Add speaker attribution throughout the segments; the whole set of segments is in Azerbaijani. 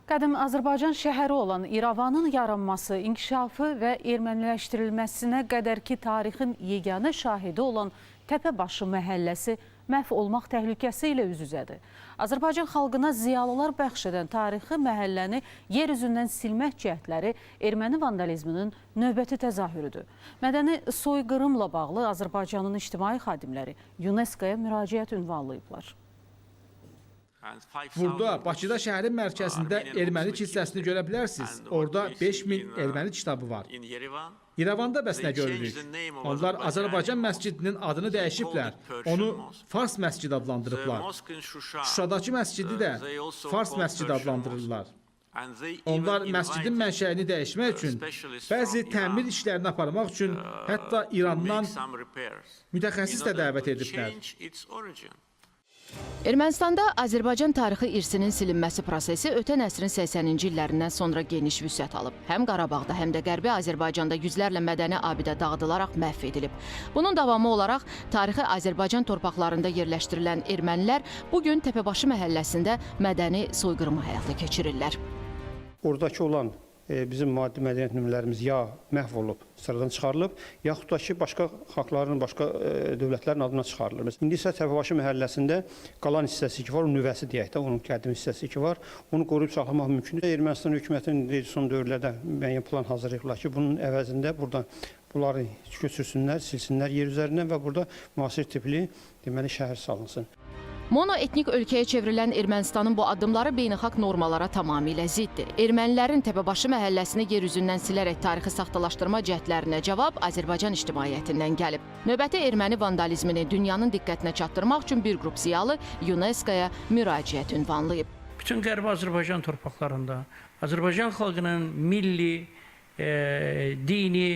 Speaker 1: Qədim Azərbaycan şəhəri olan İrəvanın yaranması, inkişafı və erməniləşdirilməsinə qədərki tarixin yeganə şahidi olan Təpəbaşı məhəlləsi məhv olmaq təhlükəsi ilə üz-üzədir. Azərbaycan xalqına ziyalılar bəxş edən tarixi məhəlləni yer üzündən silmək cəhdləri erməni vandalizminin növbəti təzahürüdür. Mədəni soyqırımla bağlı Azərbaycanın ictimai xadimləri UNESCO-ya müraciət ünvanlayıblar.
Speaker 2: Burada Bakıda şəhərin mərkəzində erməni kilsəsini görə bilərsiniz. Orada 5000 erməni kitabı var. İrəvanda bəs nə görürük? Onlar Azərbaycan məscidinin adını dəyişiblər. Onu Fars məscidi adlandırıblar. Şuşadakı məscidi də Fars məscidi adlandırırlar. Onlar məscidin mənşəyini dəyişmək üçün, bəzi təmir işlərini aparmaq üçün hətta İrandan mütəxəssis də dəvət ediblər.
Speaker 3: Ermənistanda Azərbaycan tarixi irsinin silinməsi prosesi ötən əsrin 80-ci illərindən sonra geniş vüsət alıb. Həm Qarabağda, həm də Qərbi Azərbaycanda yüzlərlə mədəni abidə dağıdılaraq məhv edilib. Bunun davamı olaraq tarixi Azərbaycan torpaqlarında yerləşdirilən ermənilər bu gün Təpəbaşı məhəlləsində mədəni soyqırımı həyata keçirirlər.
Speaker 4: Oradakı olan bizim maddi mədəniyyət nümunələrimiz ya məhv olub, sıradan çıxarılıb, yaxud da ki, başqa xalqların, başqa dövlətlərin adına çıxarılır. İndi isə Təpəbaşı məhəlləsində qalan hissəsi ki var, o nüvəsi deyək də, onun qədim hissəsi ki var, onu qoruyub saxlamaq mümkündür. Ermənistan hökumətinin son dövrlərdə müəyyən plan hazırlayıblar ki, bunun əvəzində buradan bunları köçürsünlər, silsinlər yer üzərindən və burada müasir tipli deməli şəhər salınsın.
Speaker 3: Monoetnik ölkəyə çevrilən Ermənistanın bu addımları beynəlxalq normalara tamamilə ziddir. Ermənilərin Təpəbaşı məhəlləsini yer üzündən silərək tarixi saxtalaşdırma cəhdlərinə cavab Azərbaycan ictimaiyyətindən gəlib. Növbəti erməni vandalizmini dünyanın diqqətinə çatdırmaq üçün bir qrup ziyalı UNESCO-ya müraciət ünvanlayıb.
Speaker 5: Bütün Qərbi Azərbaycan torpaqlarında Azərbaycan xalqının milli, dini,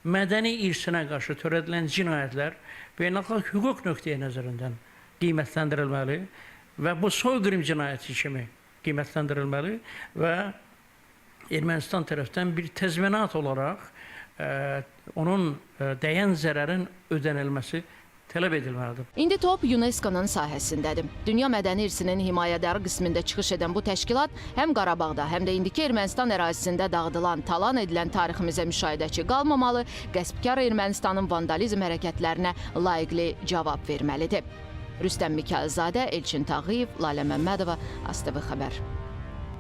Speaker 5: mədəni irsinə qarşı törədilən cinayətlər beynəlxalq hüquq nöqteyi nəzərindən qiymətləndirilməli və bu soyqırım cinayəti kimi qiymətləndirilməli və Ermənistan tərəfdən bir təzminat olaraq onun dəyən zərərin ödənilməsi tələb edilməlidir.
Speaker 3: İndi top UNESCO-nun sahəsindədir. Dünya mədəni irsinin himayədarı qismində çıxış edən bu təşkilat həm Qarabağda, həm də indiki Ermənistan ərazisində dağıdılan, talan edilən tariximizə müşahidəçi qalmamalı, qəsbkar Ermənistanın vandalizm hərəkətlərinə layiqli cavab verməlidir. Rüstəm Mikayılzadə, Elçin Tağıyev, Lalə Məmmədova, ASTV xəbər.